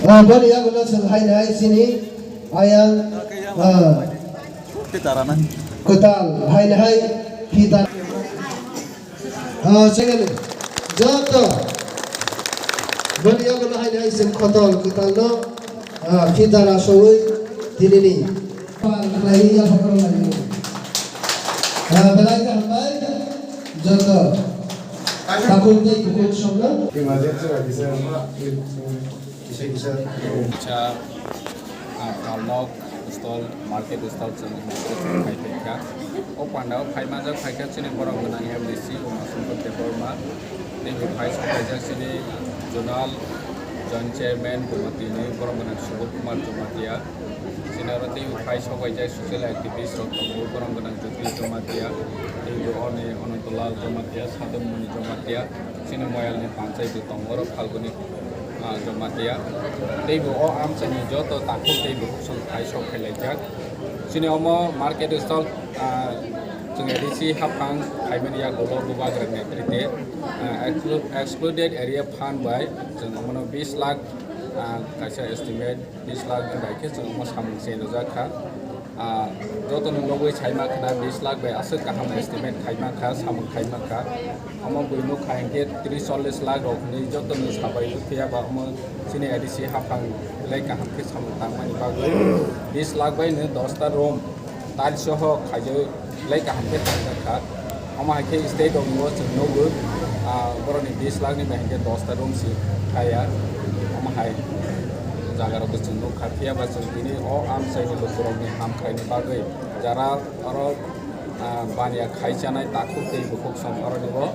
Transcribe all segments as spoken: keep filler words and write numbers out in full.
Ah, boni yagulo chwng haino hai chini ayang, ah, kwtal haino hai phi dar. Ah, second, joto boni yagulo haino hai chwng khotol kwtalno, ah, phi dar asowi tinini. Pal khlaiwi yaphakro laio. Ah, belai khe hambai joto. Takhuk tei bukhuk songno. Emergency bai kisa, kisa, kisa. Kisa, ah, Kalnok stall, market stall chwng khai phaikha. O pandao phai manjak phaikha chini borok gwnang M D C Umashankar Debbarma. Tei bo phai sok phaijak chini zonal joint chairman Gumati ni borok gwnang Subal Kumar Jamatia. Chini oro tei phai sok bai jai social activist rok tongo, borok gwnang Jyoti Jamatia, tei bo oni Anantolal Jamatia, Sadam Muni Jamatia, chini Moyal ni panchayat tongo oro Phalguni, ah, Jamatia. Tei bo o amchaini joto takhuk tei bukhuk song phai sok khe laijak. Chini omo market stall, ah, chwng A D C haphang khaimani yagulo Bubagra netrite, ah, exclu-, excluded area fund bai chwng omono bis lakh, ah, kaisa estimate. Bis lakh ni bai khe chwng omo samung se rwjak kha. Ah, joto no nugwi sai ma khna bis lakh bai aswk kaham estimate khai ma kha, samung khai ma kha. Omo bui nuk kha hinkhe tris chollis lakh rok hinwi joto no sabai phiya ba omo chini A D C haphang belai kaham khe samung tangmani bagwi bis lakh bai no dos ta room tiles soho khaijak. Belai kaham khe tangjak kha. Omo hai khe state rok no chwng nugo, ah, borok ni bis lakh ni bai hinkhe dos ta room se khaya. Omo hai jaga rok bo chwng nuk kha, phiya ba chwng tini o amchai ni luku rok ni ham khlai ni bagwi jara oro, ah, baniya khai chanai takhuk tei bukhuk song oro ni bo,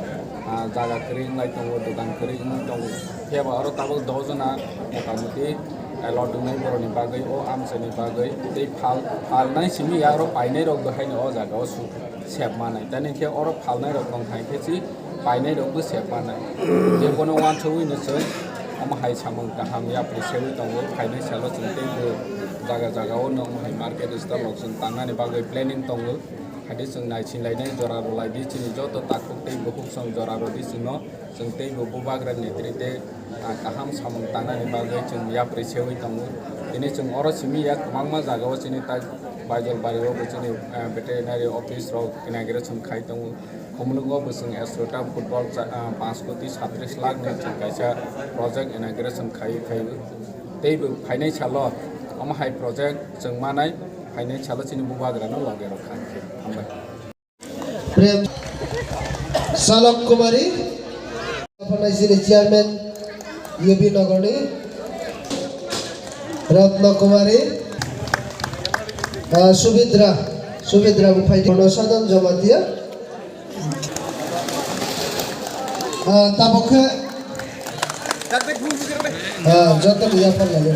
ah, jaga kwrwi wng lai tongo, dogan kwrwi wng tongo. Phiya ba oro tabuk dos jona mota moti, eh, lot wngnai borok ni bagwi, o amchai ni bagwi tei phal, phalnai simi ya oro painai rok bo haino o jaga o su. Sep manai. Tani khe oro phalnai rok tong thai khe si painai rok bo sep manai. Je bono uansugwi no chwng omo hai samung kaham yapri sewi tongo. Phainai salo chwng tei bo jaga jaga o no omo hai market stall rok chwng tangnani bagwi planning tongo. Haidi chwng naisin lainai jora rw lai di chini joto takhuk tei bukhuk song jora rw di chwngno. Chwng teibo Bubagra netrite, ah, kaham samung tangnani bagwi chwng yapri sewi tongo. Tini chwng oro simi ya kwbangma jagao chini tak Baijalbari o bo chini, ah, veterinary office rok inauguration khai tongo. Khumulwngo bo chwng Asrota football cha-, ah, panch koti satris lakh ni chwng kaisa project inauguration khai, khai teibo phainai salo omo hai project chwng manai phainai salo chini Bubagra no loge rok kha khe. Hambai. Prem Salok Kumari, Chairman U B Nagarni Ratna Kumari, ah, Subidra, Subidra Buphai, Sadhan Jamatia, ah, tabok khe, ah, joto ni yaphar laio.